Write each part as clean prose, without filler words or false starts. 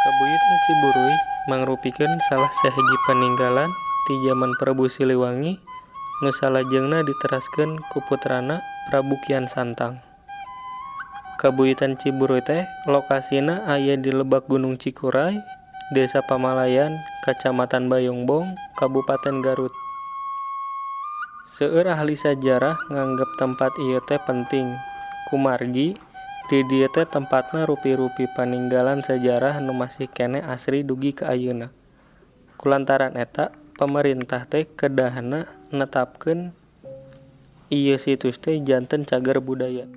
Kabuyutan Ciburuy mangrupikeun salah sahiji paninggalan ti jaman Prabu Siliwangi nu salajengna diteraskeun ku putrana Prabu Kian Santang. Kabuyutan Ciburuy teh lokasina aya di lebak Gunung Cikuray, Desa Pamalayan, Kacamatan Bayongbong, Kabupaten Garut. Seueur ahli sajarah nganggep tempat ieu teh penting kumargi di dieu teh tempatna rupi-rupi paninggalan sajarah nu masih keneh asri dugi ka ayeuna. Kulantaran eta, pamarentah teh kedahna netapkeun ieu situs teh janten cagar budaya.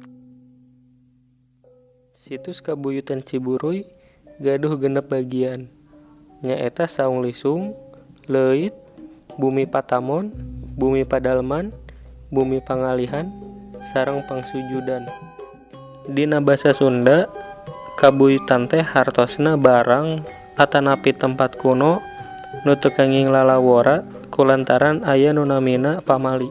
Situs Kabuyutan Ciburuy gaduh 6 bagian, nyaeta Saung Lisung, Leuit, Bumi Patamon, Bumi Padalman, Bumi Pangalihan, sareng Pangsujudan. Dina basa Sunda, kabuyutan teh hartosna barang atanapi tempat kuno nu teu kenging lalawora kulantaran aya nu namina pamali.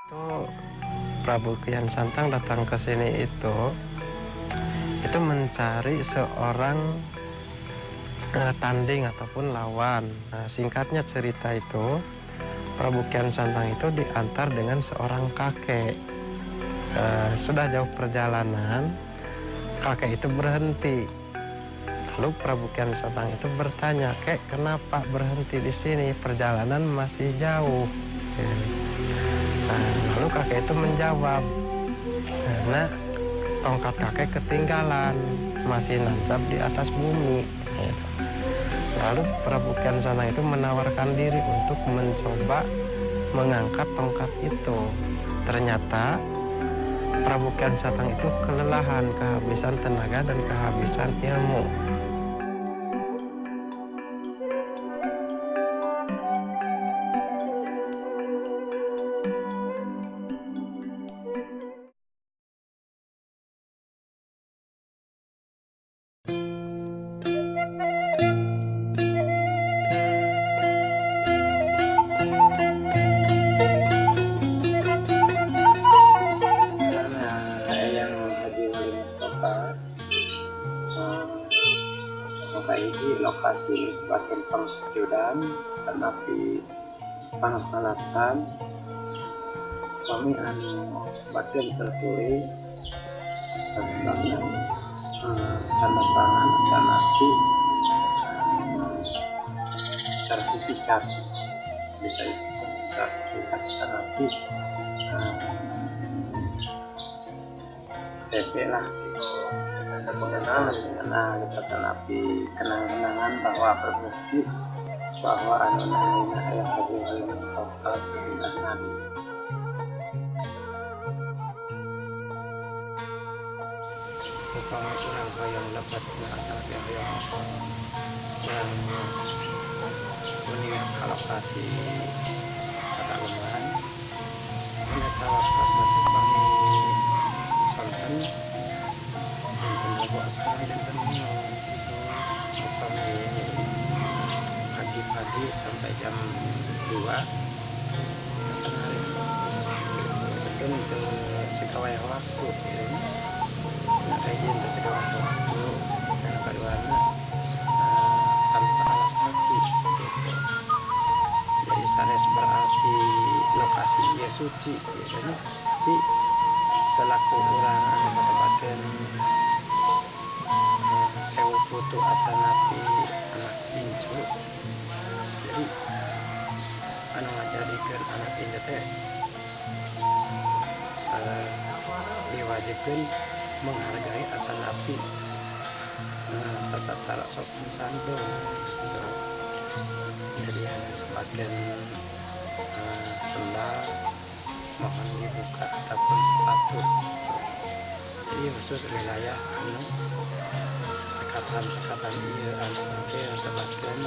Itu Prabu Kian Santang datang ke sini itu mencari seorang tanding ataupun lawan. Nah, singkatnya cerita itu, Prabu Kian Santang itu diantar dengan seorang kakek. Sudah jauh perjalanan, kakek itu berhenti. Lalu Prabu Kian Santang itu bertanya, "Kek, kenapa berhenti di sini? Perjalanan masih jauh." Nah, lalu kakek itu menjawab, "Karena tongkat kakek ketinggalan, masih nancap di atas bumi." Gitu. Lalu Prabu Kian Santang itu menawarkan diri untuk mencoba mengangkat tongkat itu. Ternyata Prabu Kian Santang itu kelelahan, kehabisan tenaga dan kehabisan ilmu. Mustafa hiji lokasi sebagai pangsujudan tetapi pangsalatan kami anu sebagian tertulis sebagian tanda tangan atanapi sertifikat, bisa sertifikat atanapi KTP lah gitu. Mengenal mengenal gitu, tetapi kenang-kenangan bahwa berbukti bahwa anu namina Eyang Haji Wali Mustafa sebenarnya. Upama urang hoyong lebetna atau hoyong urang uninga ka lokasi pedalaman, eta waktosna teh pami sonten, dinten Rebo sareng dinten Minggu gitu. Upami pagi-pagi sampai jam 2 eta hari Kamis gitu, itu teu sagawayah waktu gitu. Nah, kayak teu sagawayah waktu karena kaduana tanpa alas kaki gitu. Jadi sanes berarti lokasi ieu suci gitu nya, tapi selaku urang anu kasebatkeun sewu putu atanapi anak incu, jadi anu ngajadikeun anak incu teh diwajibkeun menghargai atanapi tata cara sopan santun gitu. Jadi anu sebagian sendal mohon dibuka ataupun sepatu gitu. Jadi khusus wilayah anu sekatan-sekatan ieu anu tapi sebagian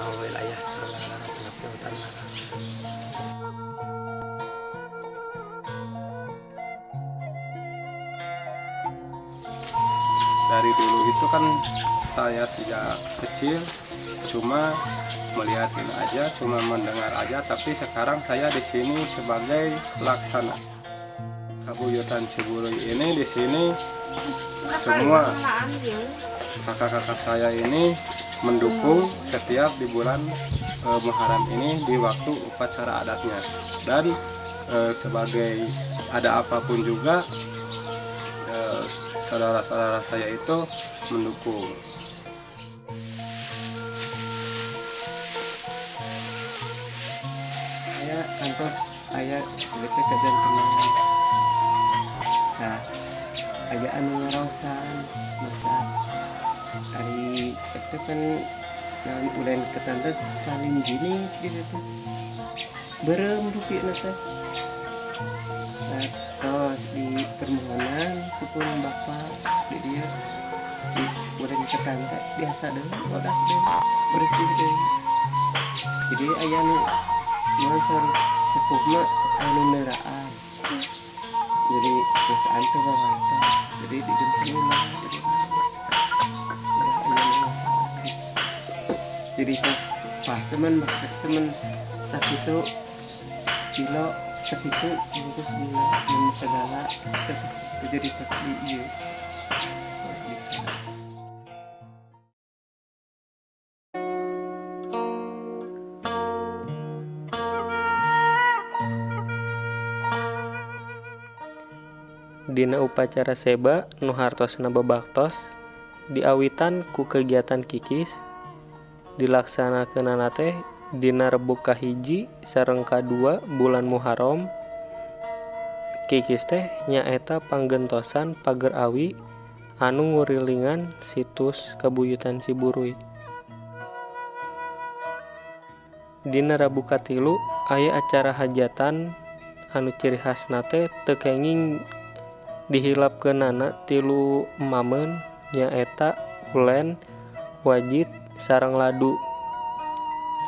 wilayah terlarang atau hutan larangan. Dari dulu itu kan Saya sejak kecil cuma melihatin aja, cuma mendengar aja, tapi sekarang saya di sini sebagai pelaksana. Kabuyutan Ciburuy ini di sini semua kakak-kakak saya ini mendukung setiap di bulan Muharram ini di waktu upacara adatnya, dan sebagai ada apapun juga saudara-saudara saya itu mendukung. Saya kantos aya gitu kajantenan. Nah, aya anu ngaraosan masa ari itu kan naon ulen ketan teh saling jenis gitu tuh, beureum rupina teh. Nah, tos di permohonan pun bapak di dieu si ulen ketan teh biasa deui, bodas deui, bersih deui. Jadi aya nu naon, saur sepuh mah anu neuraan, jadi biasaan teh wawantos, jadi digenti ulang, jadi ulah aya nu masalah gitu. Jadi pas pas teman masak teman sakitu kilo, sakitu bungkus gula dan segala terus itu, jadi pas di ieu terus di pas. Dina upacara Seba nu hartosna babaktos diawitan ku kegiatan kikis, dilaksanakeunana teh dina Rebo kahiji sareng kadua bulan Muharram. Kikis teh nyaeta panggentosan pager awi anu ngurilingan situs Kabuyutan Ciburuy. Dina Rabu katilu aya acara hajatan anu ciri khasna teh teu kenging dihilapkeunana tilu emameun, nyaeta ulen, wajit, sareng ladu.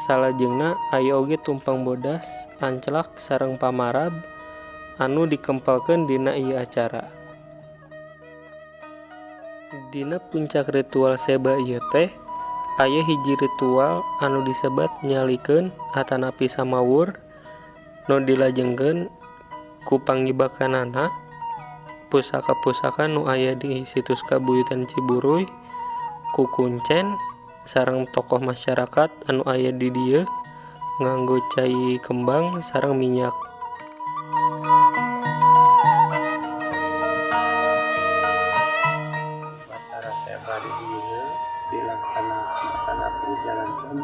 Salajengna aya oge tumpeng bodas, anclak sareng pamarab anu dikempelkeun dina ieu acara. Dina puncak ritual Seba ieu teh aya hiji ritual anu disebat nyalikeun atanapi samawur nu dilajengkeun ku pangibakanana pusaka-pusaka nu aya di situs Kabuyutan Ciburuy ku kuncen sareng tokoh masyarakat anu aya di dieu nganggo cai kembang sareng minyak. Upacara Seba di dieu dilaksanakan atanapi dijalankan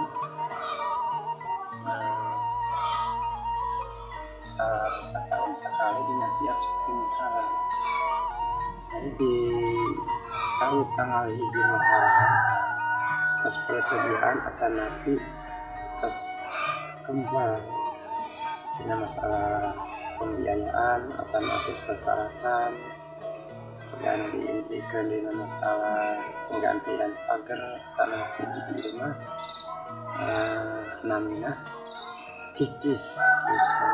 setahun sekali dina tiap sasi Muharram. Jadi di tahun tanggal 1 Muharram atas persediaan atanapi atas kembang dina masalah pembiayaan atanapi persyaratan anu diintikeun dina masalah penggantian pagar atanapi di rumah namina kikis gitu.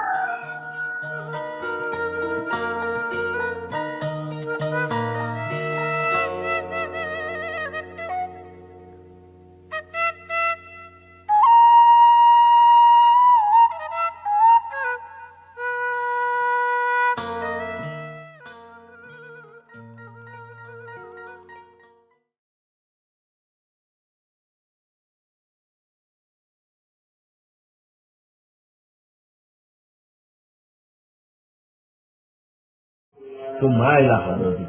ثم إلى حضرة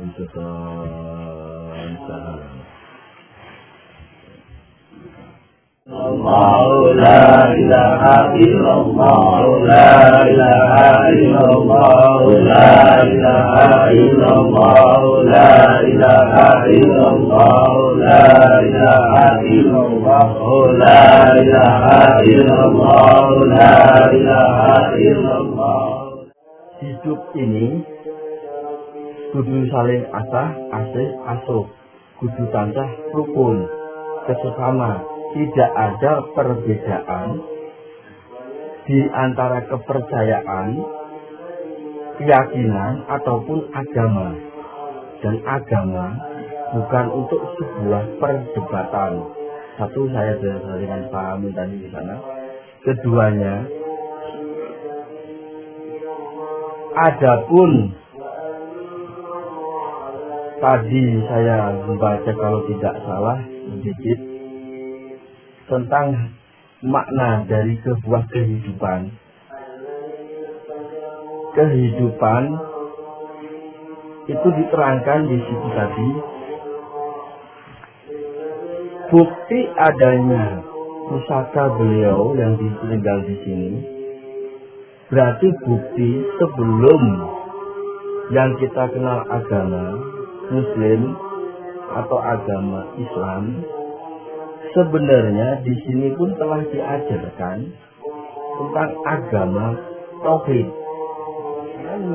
الله لا إله إلا الله لا إله إلا الله لا إله إلا الله لا إله إلا الله لا إله إلا الله لا إله إلا الله لا إله إلا الله. Hidup ini kudu saling asah, asih, asuh, kudu tansah rukun, kesesama. Tidak ada perbedaan di antara kepercayaan, keyakinan, ataupun agama. Dan agama bukan untuk sebuah perdebatan. Satu, saya dengan Pak Amin tadi di sana. Keduanya, adapun tadi saya membaca kalau tidak salah sedikit tentang makna dari sebuah kehidupan. Kehidupan itu diterangkan di situ tadi. Bukti adanya pusaka beliau yang ditinggal di sini, berarti bukti sebelum yang kita kenal agama Muslim atau agama Islam, sebenarnya di sini pun telah diajarkan tentang agama tauhid. Dan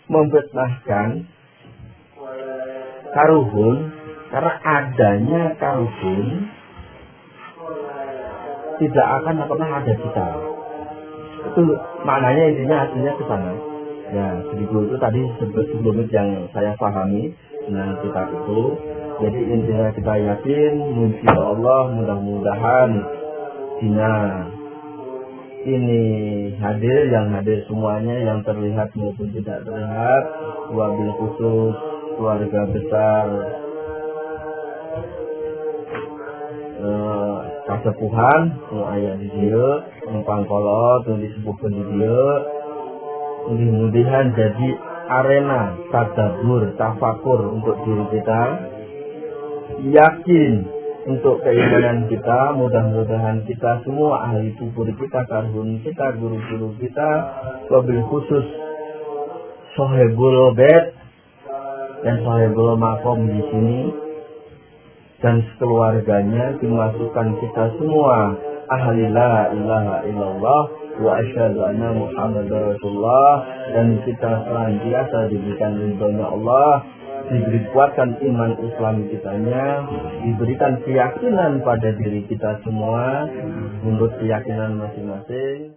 memfitnahkan karuhun, karena adanya karuhun tidak akan pernah ada kita. Itu maknanya, intinya hasilnya ke sana. Ya, sedikit itu tadi sebelumnya yang saya pahami dengan kitab itu. Jadi intinya kita yakin, insya Allah mudah-mudahan dina ini hadir, yang hadir semuanya, yang terlihat maupun tidak terlihat, wabil khusus keluarga besar kasepuhan nu aya di dieu, nu pangkolot, nu disepuhkeun di dieu, mudah-mudahan jadi arena tadabbur, tafakur untuk diri kita, yakin untuk keimanan kita. Mudah-mudahan kita semua ahli kubur kita, karhun kita, guru-guru kita, wabil khusus sohibul bait dan sohibul makom di sini dan keluarganya, dimasukkan kita semua ahli la ilaha illallah wa asyhadu anna muhammadar rasulullah, dan kita senantiasa diberikan ridhonya Allah, diberi kuatkan iman Islam kitanya, diberikan keyakinan pada diri kita semua menurut keyakinan masing-masing.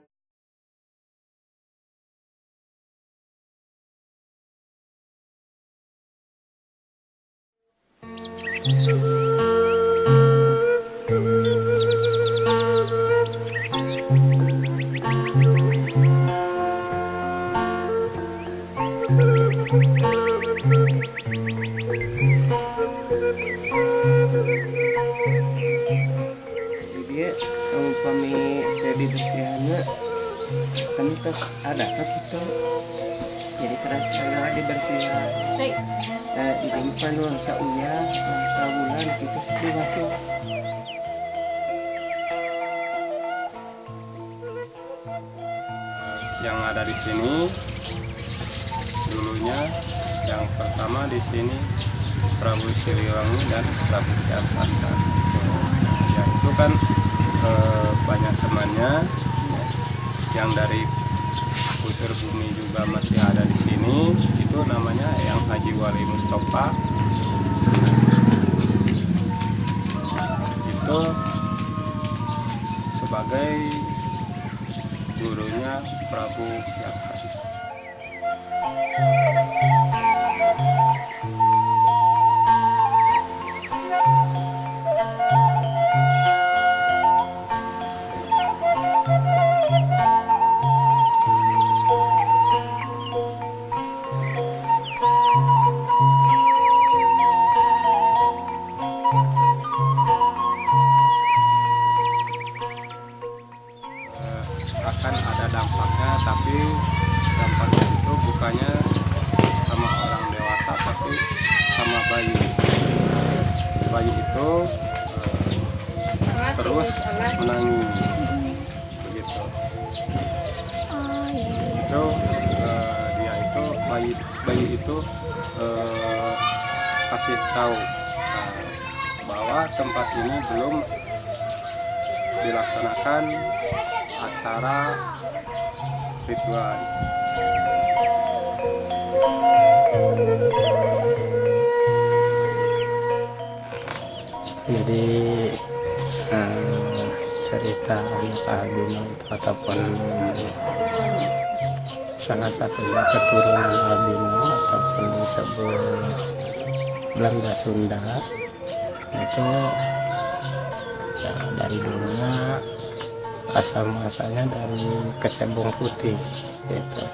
Ada gitu, jadi keras karena dibersihan. Nah, disimpan masa uyah, masa bulan itu masuk. Yang ada di sini dulunya, yang pertama di sini Prabu Siliwangi dan Prabu Kian Santang. Ya itu kan banyak temannya ya, yang dari Puter Bumi juga masih ada di sini. Itu namanya yang Haji Wali Mustafa. Itu sebagai gurunya Prabu Kian Santang. Akan ada dampaknya, tapi dampaknya itu bukannya sama orang dewasa, tapi sama bayi. Bayi itu terus menangis, begitu. Itu dia itu bayi itu kasih tahu bahwa tempat ini belum dilaksanakan acara ritual. Jadi cerita anak albino itu ataupun salah satunya keturunan albino ataupun disebut Belanda Sunda itu ya, dari dulunya asal muasalnya dari kecebong putih gitu.